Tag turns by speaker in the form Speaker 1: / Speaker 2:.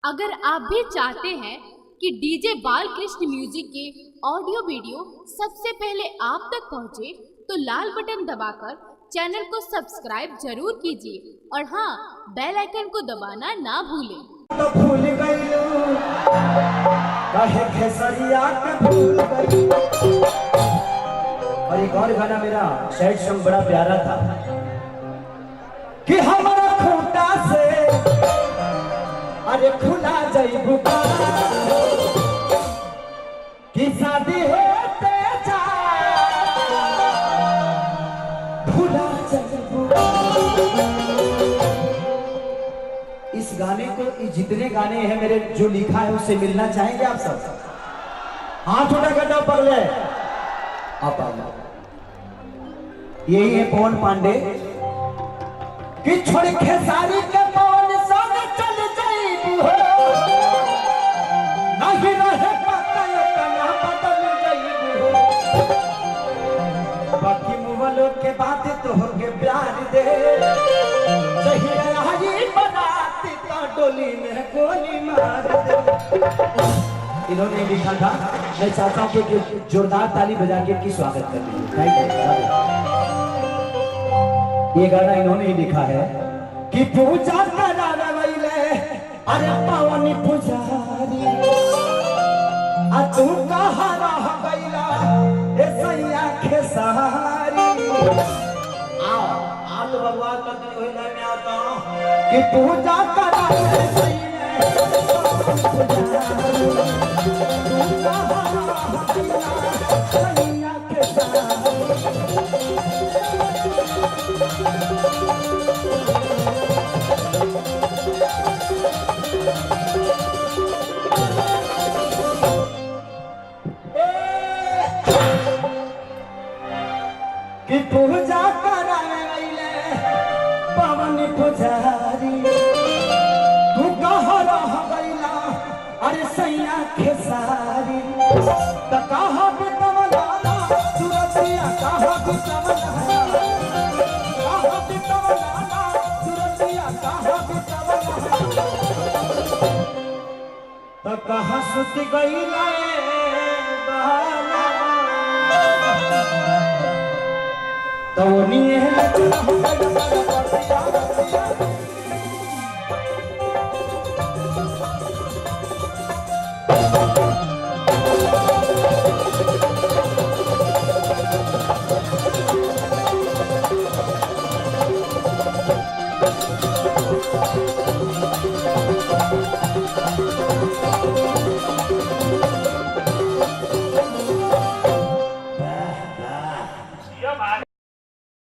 Speaker 1: अगर आप भी चाहते हैं कि डीजे बालकृष्ण म्यूजिक के ऑडियो वीडियो सबसे पहले आप तक पहुंचे, तो लाल बटन दबाकर चैनल को सब्सक्राइब जरूर कीजिए और हाँ, बेल आइकन को दबाना ना भूलें।
Speaker 2: तो भूल गईलू काहे खेसरिया के भूल गईलू। और एक और गाना मेरा सैड सॉन्ग बड़ा प्यारा था कि हमारा खूंटा से अरे खुला जईबू कि शादी होते जा भुला जईबू। इस गाने को, जितने गाने हैं मेरे जो लिखा है उससे मिलना चाहेंगे आप सब? हाथ उठा कर दो पगले आप आ जाओ। यही है पवन पांडे कि छोड़ खेसारी के पवन संग चल जाईबू हो, नहीं रहे पता कना बदल जाईबू हो, बाकी मुवलो के बात तो हो के प्यार दे सही आई बनाती तो डोली में गोली मार दे। इन्होंने लिखा था। मैं चाहता हूं कि जोरदार ताली बजा के इनकी स्वागत कर लीजिए। Thank you. ये गाना इन्होंने ही लिखा है कि पूजा करावे अरे पवन पुजारी आ तू कहाँ रह गइला ए सैया खेसारी।
Speaker 3: आओ आओ तो भगवान का दिन वही लाइन में आता हूँ
Speaker 2: कि पूजा करावे सैया पवन पुजारी तू कहाँ रह गइला सैया खेसारी। कि पूजा करावे पवन पुजारी तू कहाँ रह गइला अरे सैया खेसारी। त कहाँ बितवला सुरतिया कहाँ बितवला कहाँ बितवला सुरतिया कहाँ बितवला त कहाँ सुत गइला ए बाला तो निये
Speaker 3: ये बात।